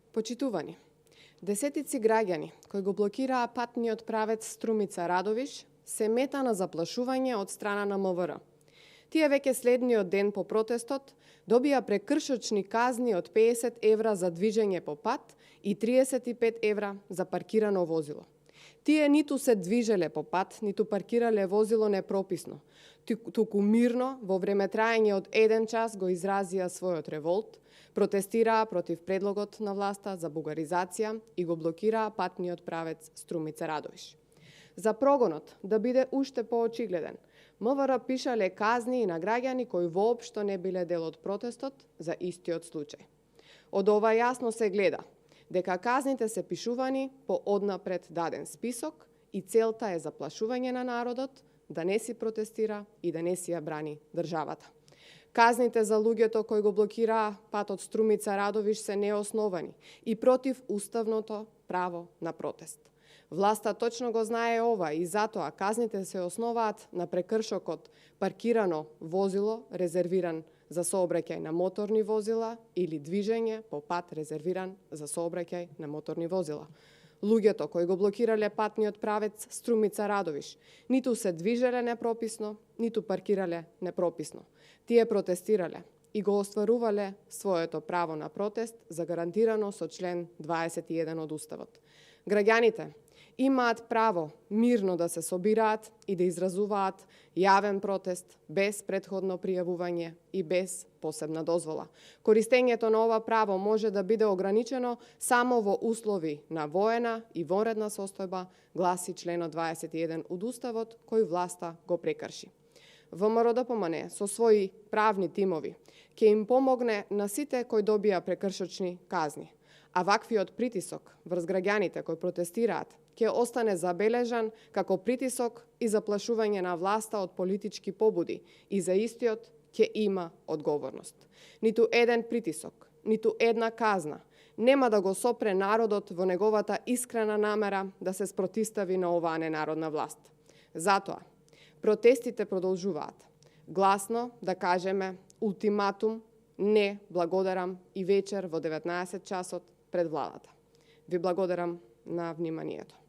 Почитувани, десетици граѓани кои го блокираа патниот правец Струмица Радовиш се мета на заплашување од страна на МВР. Тие веќе следниот ден по протестот добија прекршочни казни од 50 евра за движење по пат и 35 евра за паркирано возило. Тие ниту се движеле по пат, ниту паркирале возило непрописно, туку мирно во време траење од 1 час го изразија својот револт, протестираа против предлогот на власта за бугаризација и го блокираа патниот правец Струмица Радовиш. За прогонот да биде уште поочигледен, МВР пишале казни и на граѓани кои воопшто не биле дел од протестот за истиот случај. Од ова јасно се гледа дека казните се пишувани по однапред даден список и целта е заплашување на народот да не си протестира и да не си ја брани државата. Казните за луѓето кои го блокираа патот Струмица Радовиш се неосновани и против уставното право на протест. Власта точно го знае ова и затоа казните се основаат на прекршокот паркирано возило резервиран за сообраќај на моторни возила или движење по пат резервиран за сообраќај на моторни возила. Луѓето кои го блокирале патниот правец Струмица Радовиш ниту се движеле непрописно, ниту паркирале непрописно. Тие протестирале и го остварувале своето право на протест загарантирано со член 21 од Уставот. Граѓаните имаат право мирно да се собираат и да изразуваат јавен протест без претходно пријавување и без посебна дозвола. Користењето на ова право може да биде ограничено само во услови на воена и вонредна состојба, гласи членот 21 од Уставот, кој власта го прекрши. ВМРО-ДПМНЕ со своји правни тимови ќе им помогне на сите кои добија прекршочни казни, а ваквиот притисок врз граѓаните кои протестираат ќе остане забележан како притисок и заплашување на власта од политички побуди и за истиот ќе има одговорност. Ниту еден притисок, ниту една казна нема да го сопре народот во неговата искрена намера да се спротистави на оваа ненародна власт. Затоа, протестите продолжуваат. Гласно да кажеме ултиматум, не благодарам и вечер во 19 часот пред владата. Ви благодарам на вниманието.